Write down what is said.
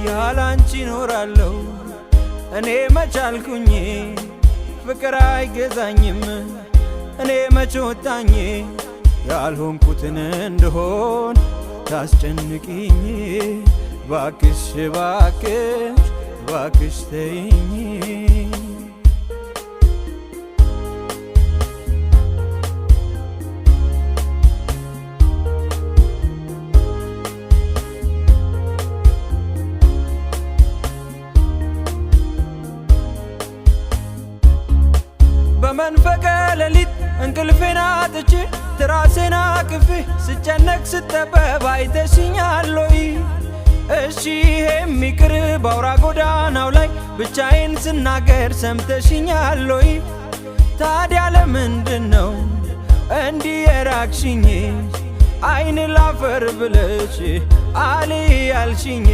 ያላንቺ እኖራለሁ እኔ መቻልኩኝ፣ ፍቅር አይገዛኝም እኔ መች ወጣኝ፣ ያልሆንኩትን እንደሆን ታስጨንቅኝ፣ ባክሽ ባክሽ ባክሽ ተይኝ። በመንፈቀ ሌሊት እንቅልፌን አጥቼ ትራሴን አቅፌ ስጨነቅ ስጠበብ አይተሽኛል ወይ? እሺ ይሄም ይቅር፣ በአውራ ጎዳናው ላይ ብቻዬን ስናገር ሰምተሽኛል ወይ? ታዲያ ለምንድን ነው እንዲህ የራቅሽኝ? አይን ላፈር ብለሽ አልይ ያልሽኝ?